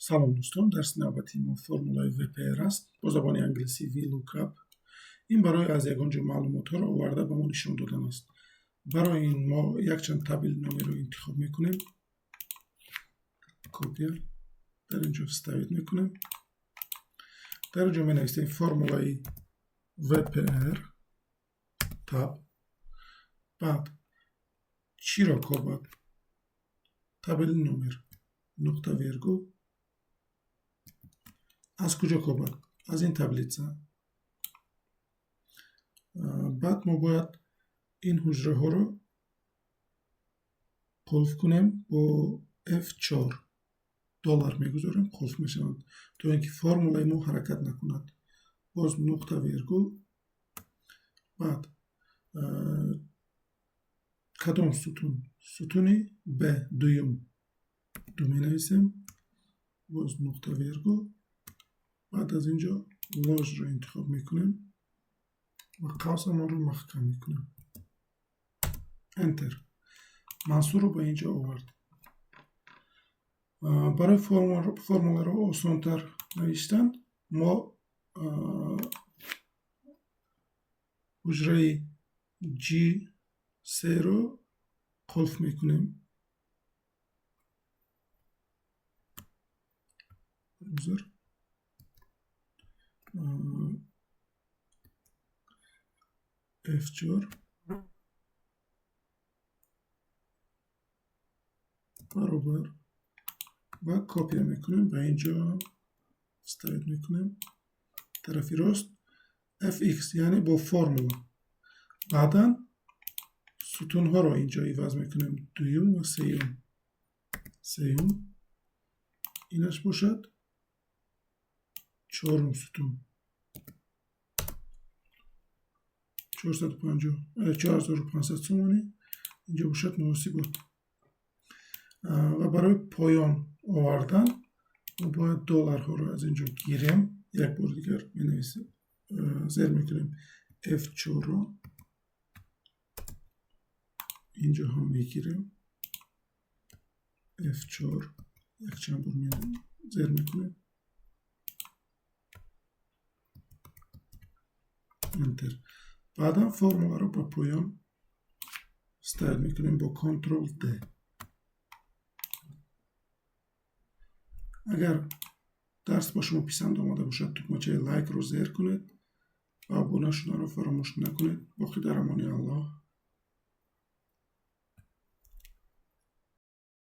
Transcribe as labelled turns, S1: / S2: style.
S1: Салом, дӯстон. Дарси навбатии мо формулаи ВПР аст, бо забони англисӣ VLOOKUP. Ин барои аз ягон ҷо маълумотҳоро оварда ба мо нишон додан аст. Барои ин мо якчанд табели номеро интихоб мекунем, копия, дар ин ҷо вставить мекунем. Дар ин ҷо менависем формулаи ВПР, таб, баъд чиро кобад? Табели номер, нуқта вергул. Аз куҷо кобад? Аз ин таблица. Баъд мо бояд ин ҳуҷраҳоро қулф кунем бо F4. Доллар мегузорем, қулф мешаванд, то ин ки формулаи мо ҳаракат накунад. Боз нуқта вергул. Баъд кадом сутун? Сутуни б, дуюм, ду менависем, боз нуқта вергул. Баъд аз ин ҷо ложро интихоб мекунем ва қавсамонро маҳкам мекунем. Enter. Мансурро ба ин ҷо овард. Барои формуларо осонтар навиштан мо ҳуҷраи G3-ро қулф мекунем. Узр, F4 баробар ва копия мекунем, ба ин ҷо вставить мекунем. Тарафи рост fx, яъне бо формула. Баъдан сутунҳоро ин ҷо иваз мекунем, дуюм ва сеюм. Сеюм инаш бошад, чорум сутун 450, 4500 сомонӣ, инҷо бошад муносибот. Ва барои поён овардан мо бояд долларҳоро аз ин ҷо гирем. Як бори дигар менависем, зер мекунем F4-ро, инҷо ҳам мегирем F4, якчанд бор зер мекунем. Enter. Баъдан формуларо ба поён вставить мекунем бо Ctrl D. Агар дарс ба шумо писанд омада бошад, тугмачаи лайкро зер кунед ва обуна шуданро фаромӯш накунед. Боқӣ дар амони Аллоҳ.